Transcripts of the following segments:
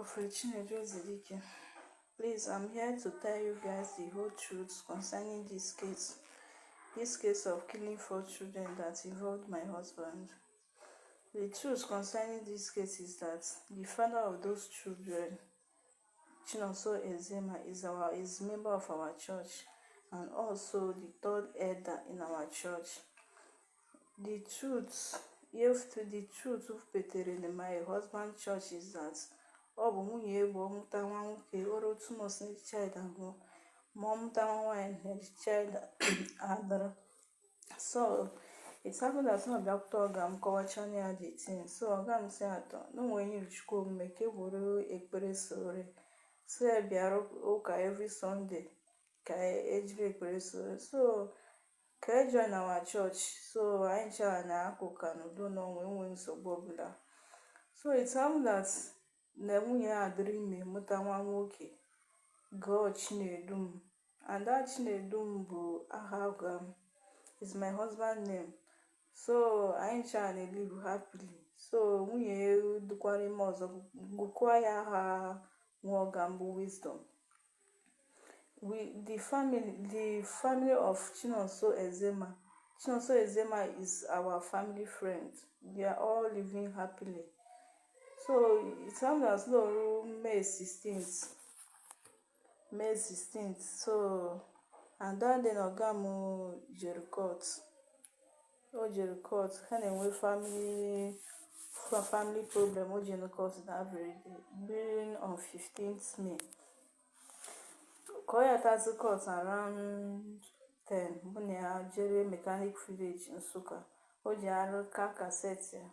Prophet Chinedu Ezedike. Please, I'm here to tell you guys the whole truth concerning this case. This case of killing four children that involved my husband. The truth concerning this case is that the father of those children, Chinonso Ezema, is member of our church and also the third elder in our church. The truth, if the truth petere in my husband church is that ọ bụ nwunye egbe ọ mụta nwa nwoke o ruo 2 months the child anwụọ, ma ọ mụta nwa nwaanyị the child adara. So it happened that ọ bịakwute ọga m kọwachana ya the thing. So ọga m sị atọ na o nwere ihe Chukwu omume ka e were ekpere sore, so ya bịara ụka every Sunday ka ejiri ekpere sore, so ka e join our church. So anyị ncha na-aka ụka n'udo na ọnwa enweghị nsogbu ọbụla. So it happened that na nwunye ya dịrị ime, mụta nwa nwoke, gụọ Chinedum, and that Chinedum bụ aha ọga m, is my husband name. So anyị ncha na-elive happily. So nwunye ya dịkwara ime ọzọ, gụkwa ya aha nwa ọga m bụ Wisdom. We the family of Chinonso Ezema, Chinonso Ezema is our family friend. We are all living happily. So it happened as no May 16th, May 16th. So and that day ọga m jere court. O jere court, ha na-enwe family problem. O jere court that very day, being on 15th May. Ka ọ yatazi court around 10, mụ na ya jere Mechanic Village, Nsụka. O ji arụ car cassette ya.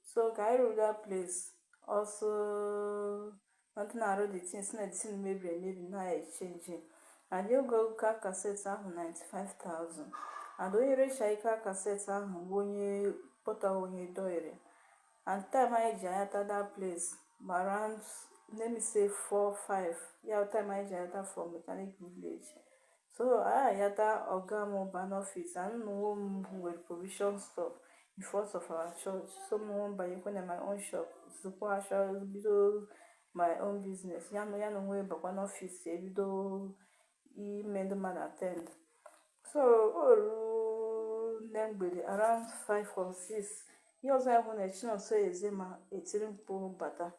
So ka anyị ruru that place, also ndị na-arụ the thing si na the thing mebiri emebi na echange, and ego car cassette ahụ 95,000, and onye recha car cassette ahụ bụ onye pọta, onye doire. And time anyị ji anyata that place ma around, let me say, 4 5 ya, time anyị ji anyata from Mechanic Village. So anyị ayata, ọga m ba n'office, and nnụnụ m nwere provision store in front of our church. So m nwe banyekwa na my own shop, zụkwa ahịa, bido my own business. Ya na onwe bakwa n'office, ebido ime ndị mmadụ attend. So o ruo nne mgbede around 5 or 6, ihe ọzọ ya hụ na Chinonso Ezema etiri mkpu bata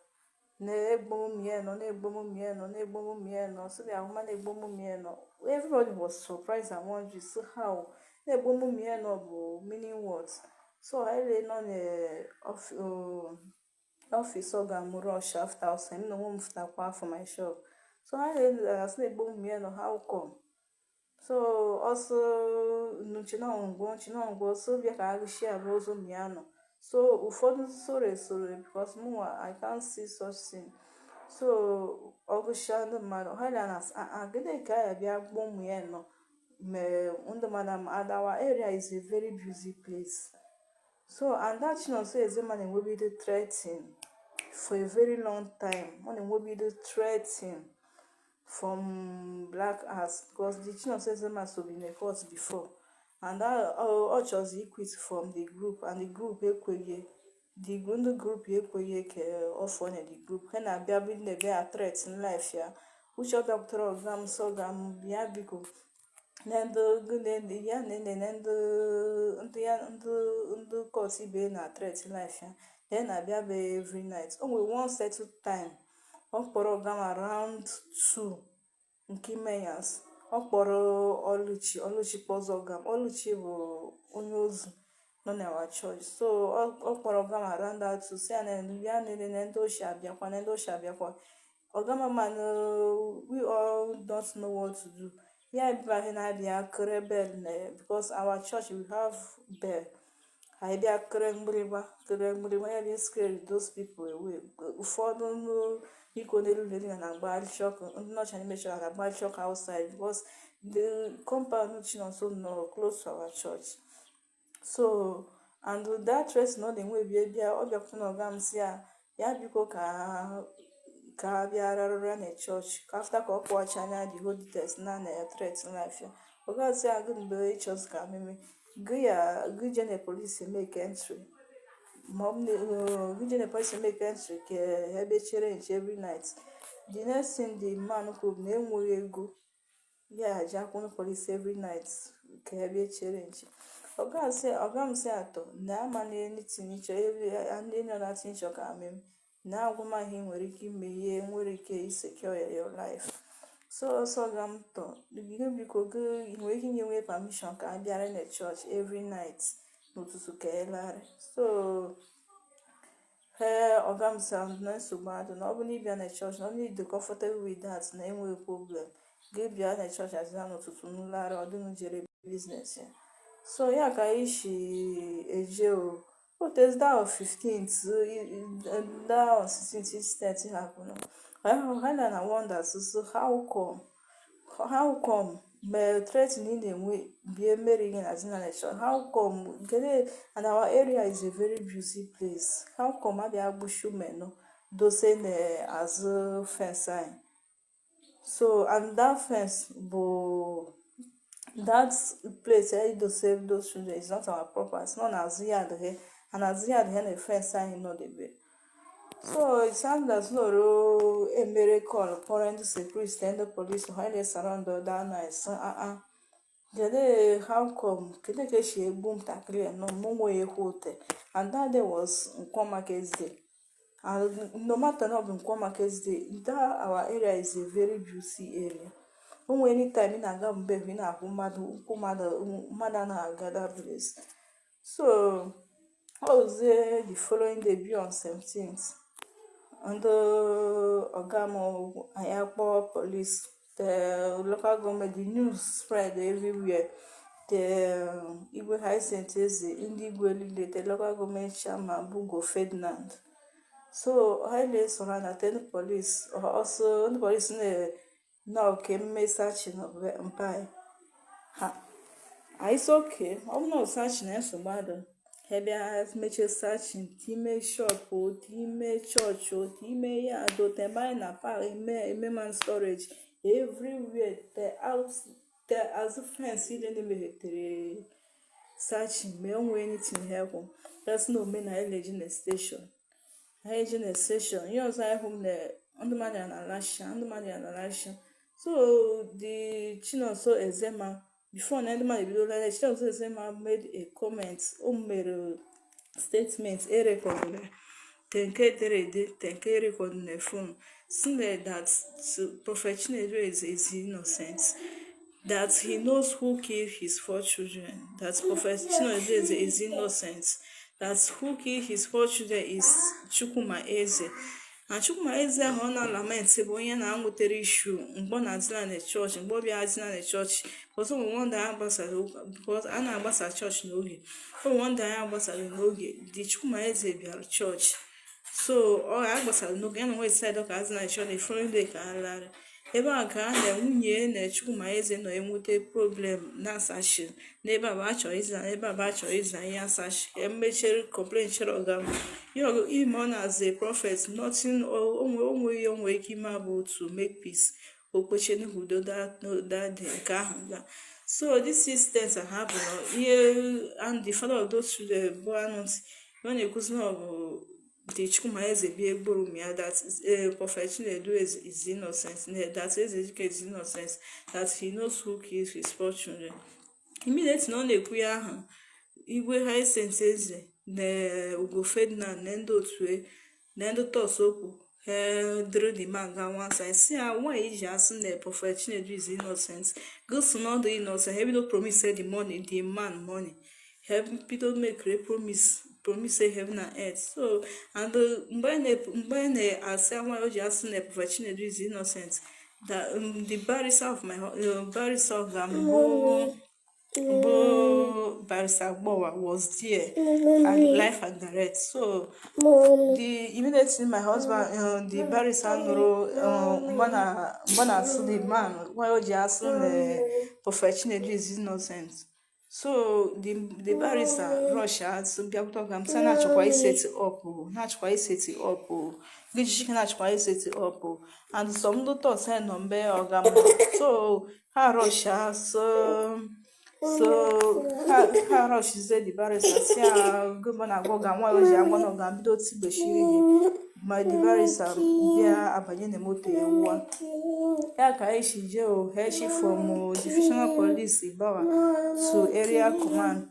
na-egbo ụmụ ya nọ, na-egbo ụmụ ya nọ, na-egbo ụmụ ya nọ. So the ahụma na-egbo ụmụ ya nọ. Everybody was surprised and wondering, so how na-egbo ụmụ ya nọ bụ meaning what? So anyị nọ n'office ọga m rush after ọsọ m na onwe m fụtakwa for my shop. So anyị asị na-egbo ụmụ ya nọ, how come? So ọsọ nchinongwo nchinongwo so bịa ka agụshi abụ ụzọ ụmụ ya nọ. So ụfọdụ soro esoro because mụnwa, I can't see such thing. So ọgụsịa ndị mmadụ ha na gịnị ka ya bịa gbuo ụmụ ya nọ mee ndị mmadụ? And our area is a very busy place. So and that Chinonso Ezema na-enwebido threatening for a very long time. Ọ na-enwebido threatening from Black Axe because the Chinonso Ezema so been in court before, and ọ chọzi quit from the group, and the group ekweghị, the ndị group ekweghị ka ọ fụọ na the group. Ha na-abịa bi na-ebe ya threaten life ya. Uche ọ bịakwutere ọga m, sị ọga m bịa biko na ndị ya na-enene ndị ya ndị court ibe na threat life ya, na ya na-abịa be every night. O nwere one settled time ọ kpọrọ ọga m around 2 nke imeyas. Ọ kpọrọ Oluchi, Oluchi kpọzọ ọga m. Oluchi bụ onye ozu nọ na our church. So ọ kpọrọ ọga m around that 2, sị ya na ya na ndị ochie abịakwa, na ndị ochie abịakwa. Ọga m man, we all don't know what to do. Ya bịa na-abịa kere bell na because our church, we have bell. Anyị bịa kere mgbịrịgba, kere mgbịrịgba, ya bịa scare those people away. Ụfọdụ iko n'elu n'elu na na-agbagharị chọkụ, ndị nọcha n'ime chọọchị na-agbagharị chọkụ outside because the compound Chinonso nọ close to our church. So and that threat na ọ na-enwe bịa bịa, ọ bịakwute na ọga m, sị ya ya biko ka bịa rarụra na chọọchị, ka after ka ọ kpọcha anya the whole details na ya threat life ya. Ọga sị ya gị mgbe ị chọzi ka meme gị ya gị jee na police make entry. Ma ọ bụ na gị je na police make entry ka ebe chere nche every night. The next thing the man kwuru bụ na enweghị ego ya ji akwụnụ police every night ka ebe chere nche. Ọga m sị atọ na ama na anything ịchọ, any other thing ịchọ ka amem na agwụmahịa ị nwere ike ime ihe nwere ike isecure your life. So ọsọ ọga m tọ gị, biko, gị nwere ike inye nwe permission ka a bịara na church every night n'ụtụtụ ka elarị. So ee, ọga m sị na nsogbu adị, na ọ bụ na ịbịa na church, na ọ bụ na ịdị comfortable with that, na enweghị problem, gị bịa na church azịza n'ụtụtụ nlarị ọdịnụ jere business ya. So ya ka anyị si eje o otez that on 15th, that on 16th incident happen. I na wonder so how come me threatening ị na-enwe bie mmeri gị na zina na church? How come kedu? And our area is a very busy place. How come abịa gbushi umenụ dose n'azụ fence anyị? So and that fence bụ that place anyị dose those children is not our property. Nọ n'azụ yard ha, and azụ yard ha na fence anyị nọdebe. So it sounds as though emere call kpọrọ ndị security, ndị police ha na surround that night. So ah ah, kedu how come, kedu ka esi egbu ntakịrị a nọ mụ nwe ekwu ute? And that day was Nkwọ market day, and no matter na ọ bụ Nkwọ market day, that our area is a very busy area. O nwere anytime ị na-aga mgbe ị na-ahụ mmadụ, ụkwụ mmadụ, mmadụ anaghị aga that place. So ọ wụzie the following day be on 17th, ndị ọga m anyị akpọ police, the local government, the news spread everywhere. The Igwe Hyacinth Eze, ndị igwe niile, the local government chairman bụ Ugo Ferdinand, so ha na-esoro na ten police ọsọ. Ndị police na oke mmesachi na mpa anyị ha anyị sị oke ọ bụ na search na nsogbu adị. Ha bịa mechie searching n'ime shop, n'ime chọọchị, n'ime yard, ebe anyị na park eme eme man storage, everywhere, the house, the azụ fence ile na-emeghetere searching ma o nwee anything ha ekwu just na ome na anyị na-eji na station, ha eji na station. Ihe ọzọ anyị hụ na ndị mmadụ ya na-alasha, ndị mmadụ ya na-alasha. So the Chinonso Ezema, before na ndị mmadụ ebidola, Chinonso Ezema made a comment. O mere statement e recordụrụ, te nke edere ede, te nke e recordụrụ na phone, si na that Prophet Chinedu is innocent, that he knows who killed his four children, that Prophet Chinedu is innocent, that who killed his four children is Chukwuma Eze. Na Chukwuma Eze ahụ ọ na-lament bụ onye na-anwụtere issue mgbe ọ na-adịla na chọọchị, mgbe ọ bịa adịla na chọọchị, because ụmụ nwanda ya gbasara ụka, because a na-agbasa chọọchị n'oge. Ụmụ nwanda ya gbasara n'oge dị Chukwuma Eze bịara chọọchị, so ọ agbasara n'oge ya na nwe decide ka azị na chọọchị the following day ka a lara. Ebe a ka a na nwunye na Chukwuma Eze nọ enweta problem na asachi n'ebe a bụ achọrọ ịza, n'ebe a bụ achọrọ ịza ihe asachi emechere complain chere ọga m ime ọ na-aza prophet nothing. Onwe onwe ihe o nwere ike ime bụ to make peace, okpeche n'udo that day nke ahụ ga. So this incident happen ihe, and the father of those children bụ anụ ntị ọ na-ekwuzi na ọ bụ the Chukwuma Eze bịa egburu m ya, that Prophet Chinedu is innocent, that Eze is innocent, that he knows who killed his four children. Immediately na ọ na-ekwu ya ahụ, Igwe Hyacinth Eze na Ugo Ferdinand na ndị otu na ndị tọsokwu ha dịrị the man ga one side, si ya nwaanyị iji asị na Prophet Chinedu is innocent, gosi na ọ dị innocent. Ha bido promise the money, the man money. Ha bido make promise heaven and earth. So and mgbe na-asị nwaanyị o ji asị na Prophet Chinedu is innocent, that the barrister of my barrister of bụ Barrister Gbowa was there and live and direct. So the immediately my husband, the barrister nụrụ mgbe na-asị the man why o ji asị na Prophet Chinedu is innocent, so the barrister rush out bịakwute ọga m sị na-achọkwa iset up, na-achọkwa iset up gị jijike, na-achọkwa iset up. And some ndị tọs nọ mgbe ọga m, so ha rush so So ha rushizie the barrister, si ya gọvanọ na-agwa ga nwa ji agwa na ọ ga-bido tigbeshiri ihe ma the barrister bịa abanye na moto ewua ya ka anyị si jee o ha echi from divisional police Ibagwa to area command,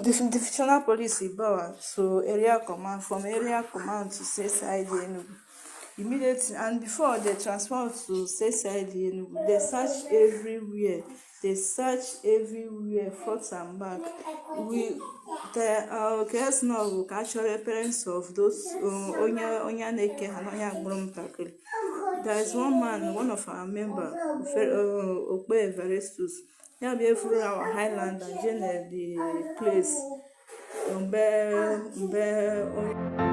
divisional police Ibagwa to area command, from area command to CID Enugu immediately. And before they transfer to CID Enugu, they search everywhere. They search everywhere, front and back. We the ka esi na ọ bụ ka a chọrọ parents of those onye a na-eke ha na onye agbụrụ ntakịrị. There is one man, one of our member, Okpe Everestus, ya bụ efuru our Highlander jee na the place mgbe onye